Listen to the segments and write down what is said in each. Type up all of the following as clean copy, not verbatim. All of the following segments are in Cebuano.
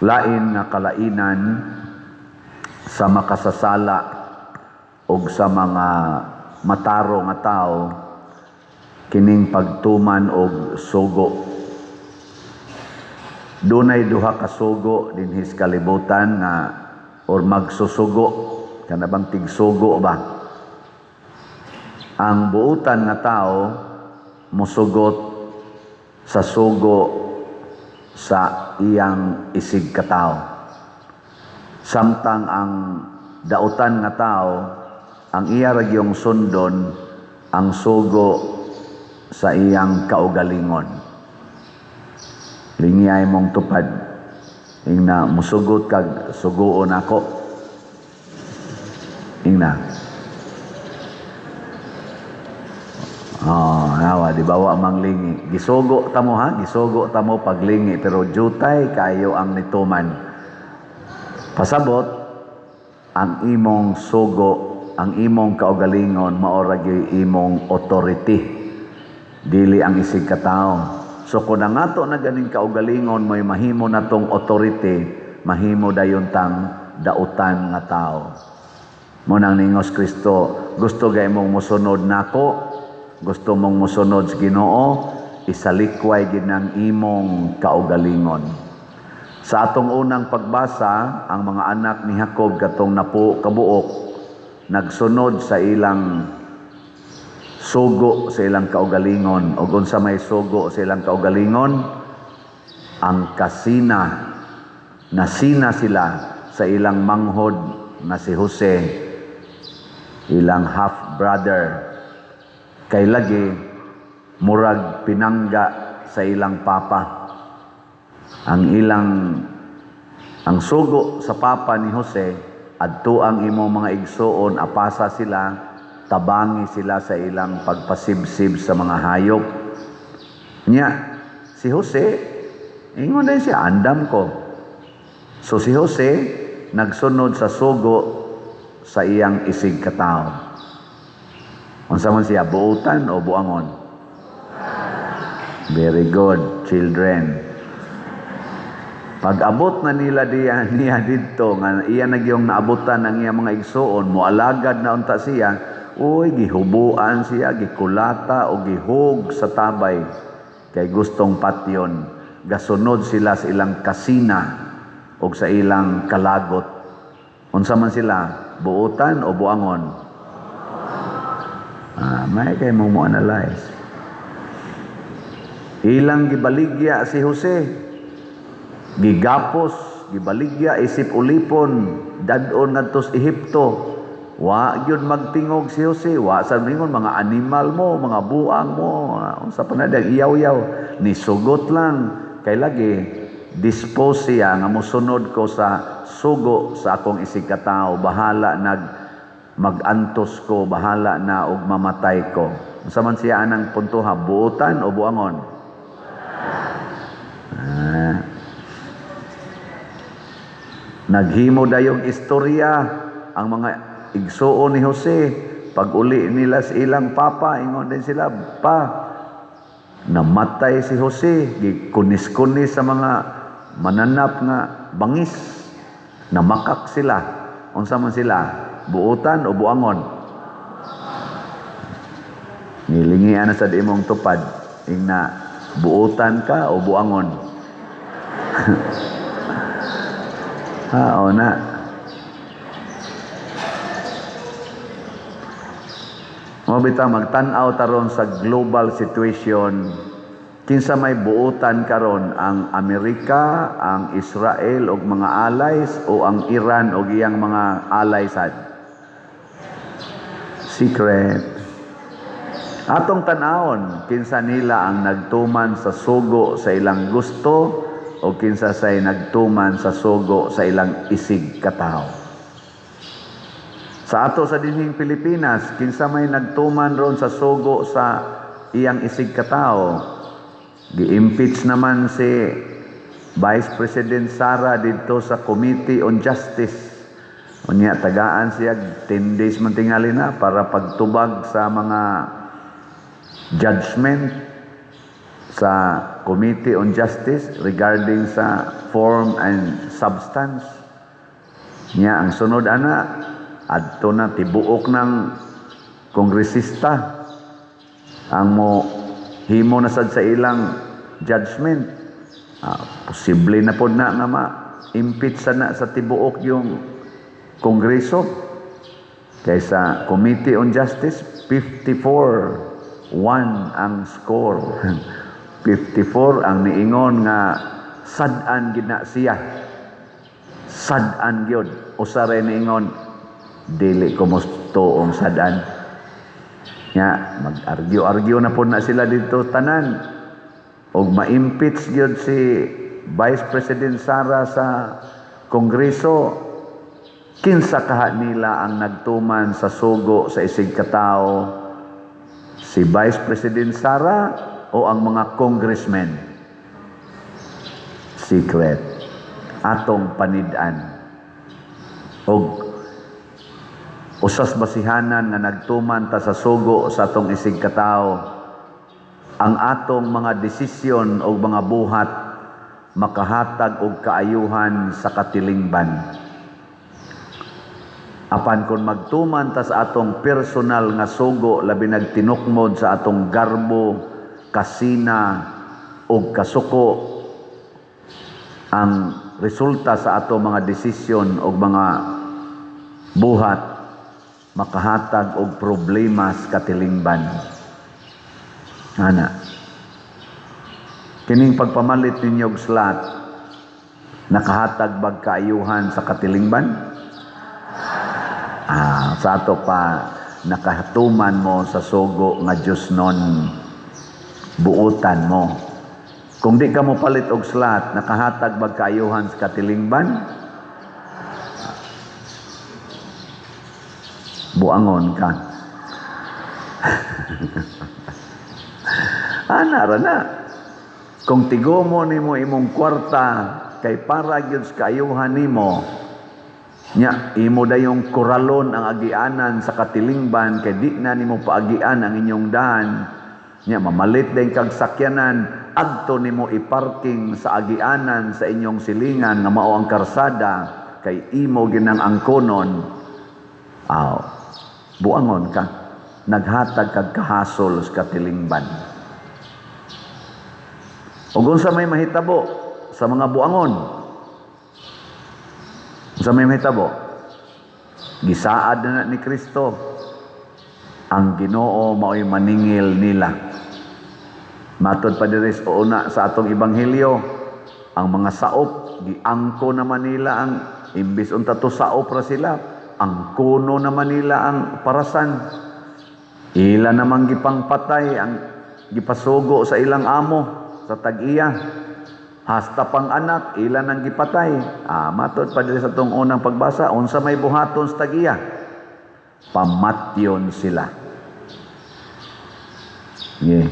Lain nga kalainan sa makasasala og sa mga matarong nga tao kining pagtuman og sugo. Dunay duha ka sugo dinhi sa kalibutan nga or magsusugo, kana bang tigsugo ba? Ang buutan nga tao musugot sa sugo sa iyang isig katao. Samtang ang dautan nga tao, ang iya ra gyung sundon ang sugo sa iyang kaugalingon. Lingiyay mong tupad. Ingna, musugot kag suguon ako. Ingna. Oh, nawa, di ba wa mang lingi. Gisugo ta mo ha, gisugo ta mo paglingi, pero jutay kayo ang nituman. Pasabot ang imong sugo, ang imong kaugalingon mao ra gyud imong authority. Dili ang isig katao. So kung nangato na ganing kaugalingon mo'y mahimo natong authority, mahimo dayon tang dautan nga tao. Mo nang ningos Kristo, gusto gay mong mosunod nako, gusto mong mosunod sa Ginoo, isalikway gid ng imong kaugalingon. Sa atong unang pagbasa, ang mga anak ni Jacob katong napo kabuok nagsunod sa ilang sugo sa ilang kaugalingon. Og unsa may sugo sa ilang kaugalingon? Ang kasina. Nasina sila sa ilang manghod na si Jose, ilang half brother. Kay lagi murag pinangga sa ilang papa. Ang sugo sa papa ni Jose, adto ang imong mga igsuon, apasa sila, tabangi sila sa ilang pagpasibsib sa mga hayop. Nya, si Jose, ingon din siya, andam ko. So si Jose, nagsunod sa sugo sa iyang isig katao. Unsa man siya, buutan o buangon? Very good, children. Pag-abot na nila diya, niya didto, nga iya nagyong naabutan ang iya mga igsuon, moalagad na unta siya, uy, gihubuan siya, gikulata o gihug sa tabay, kay gustong patyon. Gasunod sila sa ilang kasina o sa ilang kalagot. Unsa man sila, buutan o buangon? May kay mo mo analyze. Ilang gibaligya si Jose, gigapos, gibaligya isip ulipon, dad-on ngadto sa Ehipto. Wa gyud magtingog si Jose, wa sa mingon mga animal mo, mga buang mo, unsa pa na iyaw-yaw, nisugot lang kay lagi dispose siya nga mosunod ko sa sugo sa akong isig katao, bahala nag magantos ko, bahala na og mamatay ko. Unsa man siya anang puntoha, buotan o buangon? Naghimo dayong istorya ang mga igsuon ni Jose. Pag uli nila sa ilang papa, ingon din sila, pa, namatay si Jose, gikunis-kunis sa mga mananap nga bangis, namakak sila. Unsa man sila, buotan o buangon? Nilingian na sa imong tupad, ingna, buotan ka o buangon? Ha, o na. Mo bitaw magtan-aw taron sa global situation, kinsa may buotan karon, ang Amerika, ang Israel og mga allies o ang Iran og iyang mga allies sad? Secret. Atong tan-awon kinsa nila ang nagtuman sa sugo sa ilang gusto o kinsa say nagtuman sa sugo sa ilang isig katawo. Sa ato sa dinhing Pilipinas, kinsa may nagtuman ron sa sugo sa iyang isig katawo? Gi-impeach naman si Vice President Sara didto sa Committee on Justice. Unya tagaan siya 10 days man tingali na para pagtubag sa mga judgment sa Committee on Justice regarding sa form and substance. Nya ang sunod ana, adto na tibuok ng kongresista ang mo himo na sad sa ilang judgment. Posible na pod na nga ma-impeach sa na sa tibuok yung kongreso. Kaysa Committee on Justice, 54-1 ang score. 54 ang niingon nga sad-an gid na siya. Sad-an gyud. Usa ra niingon, "Dili ko motuong sad-an." Nya mag-argue-argue na pod na sila dito tanan. Og ma-impeach gyud si Vice President Sara sa Kongreso, kinsa kaha nila ang nagtuman sa sugo sa isig katawo? Si Vice President Sara o ang mga congressmen? Secret. Atong panid-an. Og usas basihanan nga nagtuman ta sa sugo sa atong isig katawo, ang atong mga desisyon o mga buhat makahatag og kaayuhan sa katilingban. Apan kung magtuman ta sa atong personal nga sugo, labi nagtinukmod sa atong garbo, kasina ug kasuko, ang resulta sa atong mga desisyon o mga buhat makahatag og problema sa katilingban. Ana. Kining pagpamalit ninyo og slot, nakahatag bag kaayuhan sa katilingban? Sa ato pa nakahatuman mo sa sugo nga Diyos non buutan mo. Kung di ka mo palit og slot, nakahatag bag kaayuhan sa katilingban? Buangon ka. Ana ra na. Kung tigomo nimo imong kwarta kay para gyud sa kaayuhan nimo, nya imo dayong koralon ang agianan sa katilingban kay di na nimo paagian ang inyong dahan. Nya mamalit din kag sakyanan, adto nimo iparking sa agianan sa inyong silingan nga mao ang karsada kay imo ginang angkonon. Aw, buangon ka, naghatag kag kahasol sa katilingban. Ug unsa may mahitabo sa mga buangon? Unsa may mahitabo? Gisaad na ni Kristo, ang Ginoo mao'y maningil nila. Matod pa diri sa una sa atong ebanghelyo, ang mga saop giangko na nila ang imbis unta to saop ra sila, ang kuno naman nila ang parasan. Ila namang gipangpatay ang gipasugo sa ilang amo sa tag-iya. Hasta pang anak, ila nang gipatay. Matod pa diri sa atong unang pagbasa, unsa may buhaton sa tag-iya? Pamatyon sila. Yeah.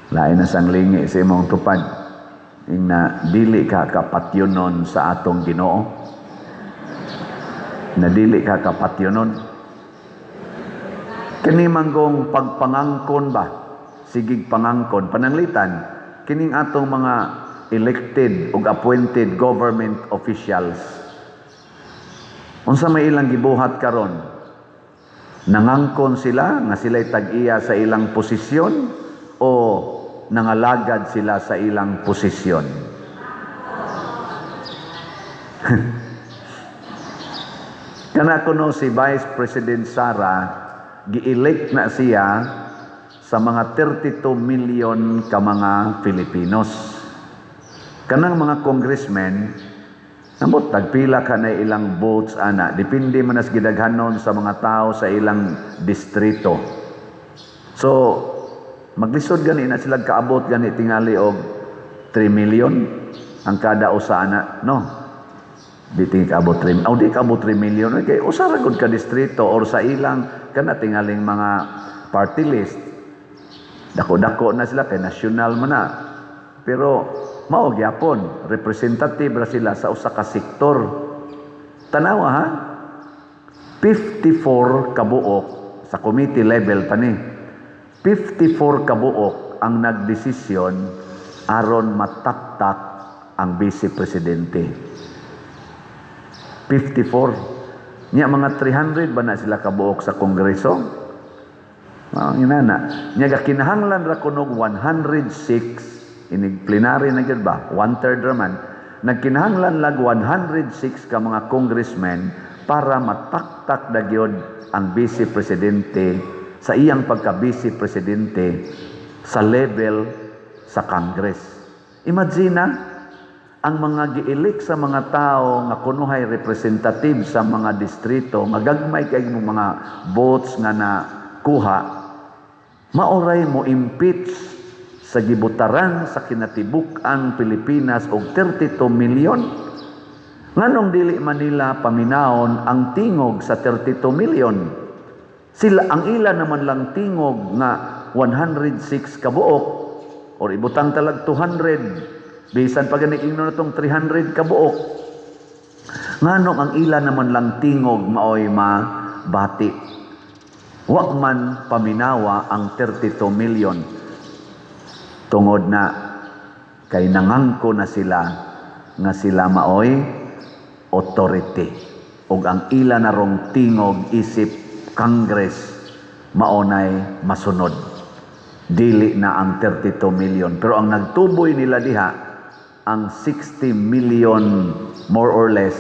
Lain na sang lingi sa imong tupad. Ingna dili ka kapatyonon sa atong Ginoo. Na dili ka kapatyonon. Kini manggong pagpangangkon ba? Sigig pangangkon pananglitan kining atong mga elected ug appointed government officials. Unsa may ilang gibuhat karon? Nangangkon sila nga sila'y tag-iya sa ilang posisyon o nangalagad sila sa ilang posisyon? Kana kuno si Vice President Sara, gi-elect na siya sa mga 32 million ka mga Filipinos. Kanang mga congressmen, namot tagpila ka na ilang votes ana, depende man as gidaghanon sa mga tao sa ilang distrito. So maglisod gani na sila kaabot gani tingali og 3 million ang kada usa ana, no? Di tingi kaabot 3, oh, di kaabot 3 million kay usa ra gud ka distrito or sa ilang kana tingaling mga party list. Dako-dako na sila kay national man na. Pero mao gyapon representative ra sila sa usa ka sektor. Tanawa ha, 54 kabuok sa committee level pa ni. 54 kabuok ang nagdesisyon aron mataktak ang vice presidente. 54. Nya mga 300 ba na sila kabuok sa Kongreso? Ang inana. Nya kinahanglan ra kunog 106, inig plenary na gyud ba? One third raman. Nagkinahanglan lag 106 ka mga congressmen para mataktak na gyud ang vice presidente sa iyang pagka-vice presidente sa level sa Congress. Imagine na, ang mga gi-elect sa mga tao nga kunuhay representative sa mga distrito nga gagmay kay mga votes nga na kuha, maoray mo impeach sa gibutaran sa kinatibuk-ang Pilipinas og 32 million. Nganong dili man nila paminawon ang tingog sa 32 million? Sila ang ila naman lang tingog nga 106 kabuok, or ibutang talag 200, bisan pa gani ingnon natong 300 kabuok, nganong ang ila naman lang tingog maoy mabati? Wa man paminawa ang 32 million, tungod na kay nangangko na sila nga sila maoy authority ug ang ila narong tingog isip Congress maonay masunod, dili na ang 32 million. Pero ang nagtuboy nila diha ang 60 million more or less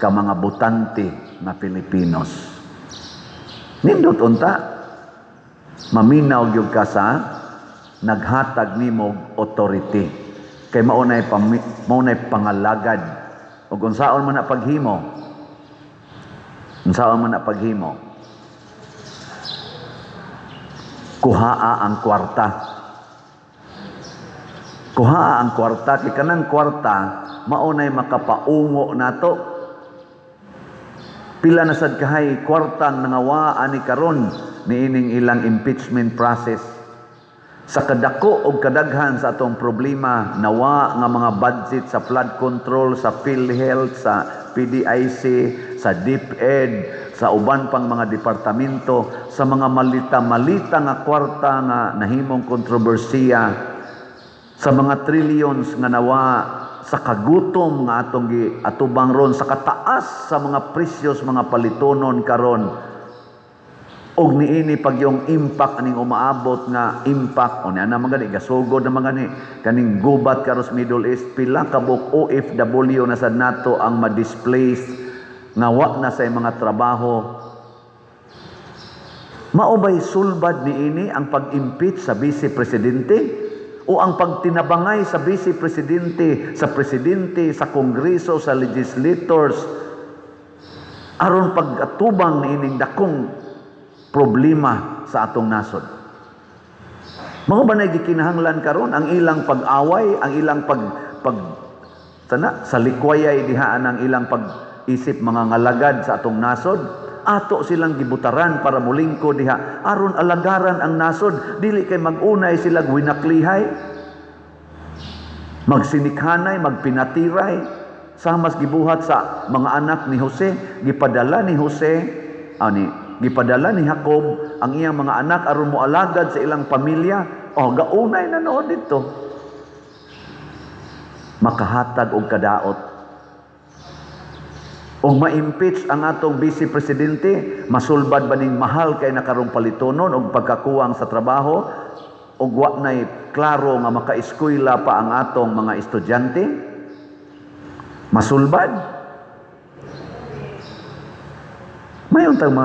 ka mga botante nga Pilipinos. Nindot unta maminaw gyud ka sa naghatag nimo authority, kay maunay pangalagad. Ug unsaon man na paghimo, unsaon man na paghimo, kuhaa ang kwarta. Kuhaa ang kwarta, kay kanang kwarta maunay makapaungo nato. Pila na sad kahay kwartang nangawa ani karon niining ilang impeachment process. Sa kadako og kadaghan sa atong problema, nawa nga mga budget sa flood control, sa PhilHealth, sa PDIC, sa DepEd, sa uban pang mga departamento, sa mga malita-malita nga kwarta nga nahimong kontrobersiya, sa mga trillions nga nawa sa kagutom nga atong giatubang ron, sa kataas sa mga presyos mga palitonon karon, og niini pag yung impact aning umaabot nga impact o niya na mga gani gasugod na mga gani kaning gubat karos Middle East, pila ka buok OFW na sad nato ang ma-displace nga wa na sa mga trabaho. Mao bay sulbad niini ang pag-impeach sa vice presidente o ang pagtinabangay sa vice presidente, sa presidente, sa kongreso, sa legislators, aron pag-atubang niining dakong problema sa atong nasod? Mao ba na gikinahanglan karon ang ilang pag-away, ang ilang pag pag sana sa likwayay dihaan ang ilang pag-isip mga ngalagad sa atong nasod? Ato silang gibutaran para mulingko diha aron alagaran ang nasod, dili kay mag-unay sila winaklihay, magsinikhanay, magpinatiray, samas gibuhat sa mga anak ni Jose. Gipadala ni Jose ani gipadala ni Jacob ang iyang mga anak aron moalagad sa ilang pamilya. Oh, gaunay na noon dito makahatag og kadaot. Og ma-impeach ang atong vice presidente, masulbad ba ning mahal kay nakarong palitonon og pagkakuwang sa trabaho, og wa nay klaro nga makaeskwela pa ang atong mga estudyante? Masulbad? Mayon tang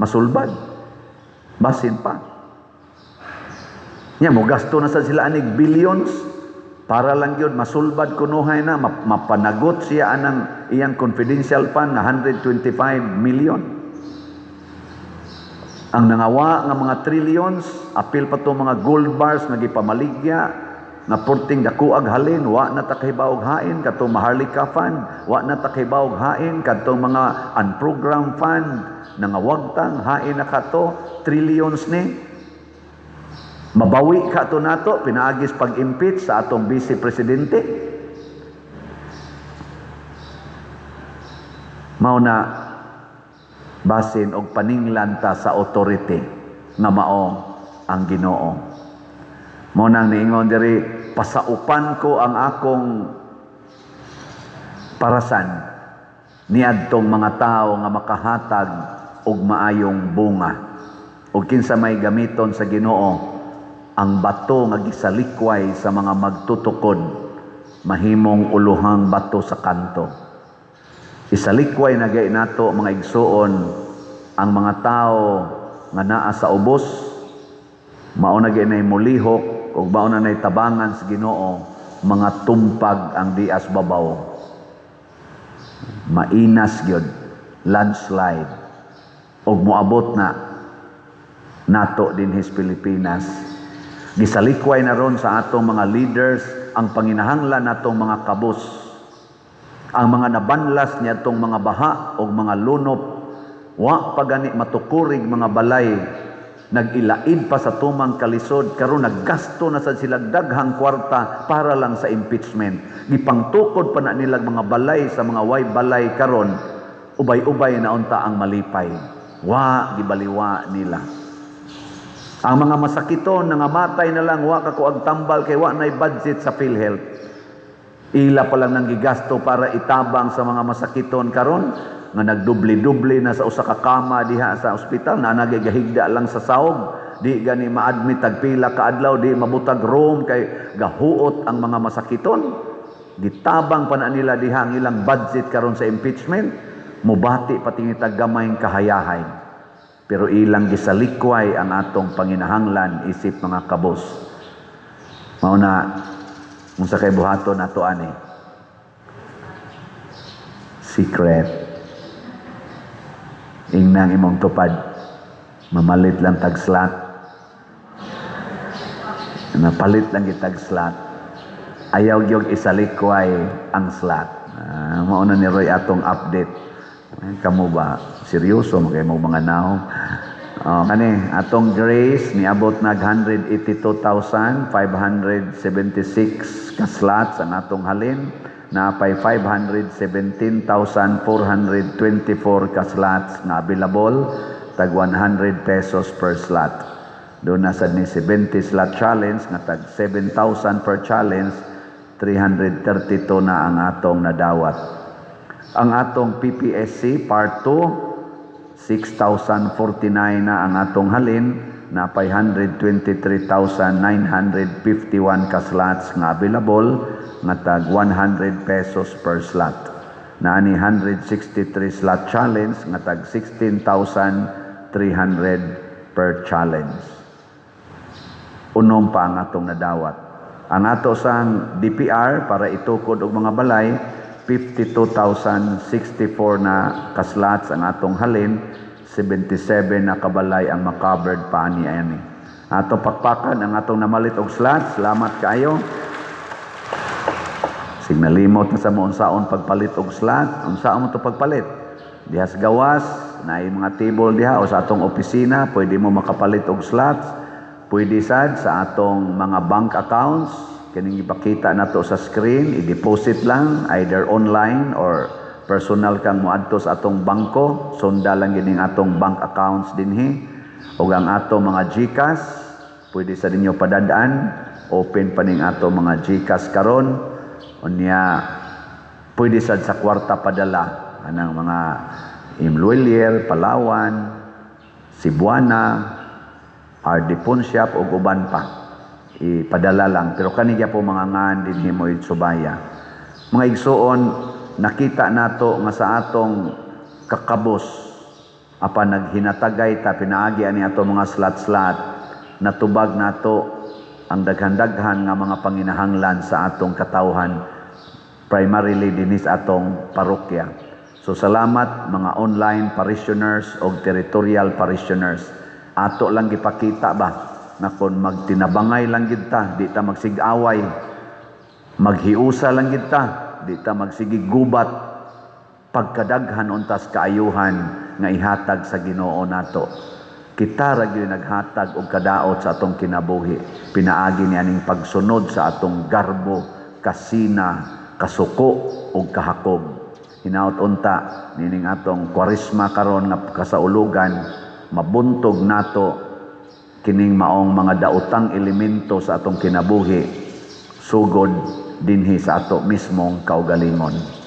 masulbad. Basin pa. Nya mo gasto na sa sila anig billions para lang yun masulbad kunuhay na mapanagot siya anang iyang confidential fund nga 125 million. Ang nangawa nga mga trillions, apil pa to mga gold bars nga gipamaligya nga porting dakuag halin, wa na ta kahibawog hain kadtong Maharlika Fund, wa na ta kahibawog hain kadtong mga unprogrammed fund nangawagtang hain na kato trillions ni. Mabawi ka to nato pinaagis pag-impeach sa atong vice presidente. Mao na basin og paninglan ta sa authority nga mao ang Ginoo. Mao nang niingon diri Pasaupan ko ang akong parasan niadtong mga tao nga makahatag og maayong bunga. Og kinsa may gamiton sa Ginoo, ang bato nga gisalikway sa mga magtutukod mahimong uluhang bato sa kanto. Isalikway na gay nato, mga igsuon, ang mga tao nga naa sa ubos, mao na gyud nay mulihok ug mao na nay tabangan sa Ginoo, mga tumpag ang dias babaw. Mainas gyud, landslide. Ug moabot na nato dinhi sa Pilipinas. Gisalikway na ron sa atong mga leaders ang panginahanglan natong mga kabus. Ang mga nabanlas niadtong mga baha o mga lunop, wa pa gani matukurig mga balay, nag-ilaid pa sa tumang kalisod, karon naggasto na sad sila daghang kwarta para lang sa impeachment. Gipangtukod pa na nilag mga balay sa mga way balay karon, ubay-ubay na unta ang malipay. Wa gibaliwa nila. Ang mga masakiton, nangamatay na lang, wa ka kuag tambal kay wa nay budget sa PhilHealth. Ila pa lang nang gigasto para itabang sa mga masakiton karon nga nagdubli-dubli na sa usa ka kama diha sa ospital na nagigahigda lang sa sawg, di gani ma-admit tag pila ka adlaw, di mabutag room kay gahuot ang mga masakiton. Gitabang pa na nila diha ang ilang budget karon sa impeachment. Mubati pa tingitag gamayng kahayahay, pero ilang gisalikway ang atong panginahanglan isip mga kabos. Mao na, unsa kay buhaton nato ani? Secret. Ingnang imong tupad, "Mamalit lang tag slot." Napalit lang gitag slot. Ayaw gyud isalikway ang slot. Mao na ni Roy atong update. Ay, kamo ba seryoso mo kay mo mga naong? Oh, kani atong Grace niabot nag 182,576 ka slots ang atong halin, napay 517,424 ka slots nga available, tag 100 pesos per slot. Doon na sad ni 70 slot challenge nga tag 7,000 per challenge, 332 na ang atong nadawat. Ang atong PPSC part 2, 6,049 na ang atong halin, napay 123,951 ka slots nga available nga tag 100 pesos per slot. Naani 163 slot challenge nga tag 16,300 per challenge. Unom pa ang atong nadawat. Ang ato sang DPR para itukod og mga balay, 52,064 na ka-slots ang atong halin, 77 na kabalay ang makovered pa ani ani. Atong pakpakan ang atong namalit og slots. Salamat kaayo. Sig nalimot na sa mo unsaon pagpalit og slot, unsaon mo to pagpalit? Diha sa gawas, naay mga table diha o sa atong opisina, pwede mo makapalit og slots. Pwede sad sa atong mga bank accounts, kining ipakita nato sa screen, i-deposit lang either online or personal kang moadto sa atong bangko, sunda lang gining atong bank accounts dinhi. Ug ang atong mga GCash, pwede sa ninyo padadaan, open pa ning atong mga GCash karon. Unya pwede sad sa kwarta padala anang mga M Lhuillier, Palawan, Cebuana, RD Pawnshop ug uban pa. Ipadala lang, pero kani po mga ngan dinhi mo subaya. Mga igsuon, nakita nato nga sa atong kakabos apan naghinatagay ta pinaagi ani ato mga slot-slot, natubag nato ang daghan-daghan nga mga panginahanglan sa atong katawhan, primarily dinhi sa atong parokya. So salamat mga online parishioners o territorial parishioners. Ato lang gipakita ba na kung magtinabangay lang gid ta, di ta magsigaway, maghiusa lang gid ta, di ta magsigigubat, pagkadaghan untas kaayuhan nga ihatag sa Ginoo nato. Kita ra gyud naghatag og kadaot sa atong kinabuhi pinaagi ni aning pagsunod sa atong garbo, kasina, kasuko ug kahakog. Hinaot unta nining atong Kwaresma karon nga kasaulugan, mabuntog nato kining maong mga daotang elemento sa atong kinabuhi. Sugod dinhi sa ato mismong kaugalingon.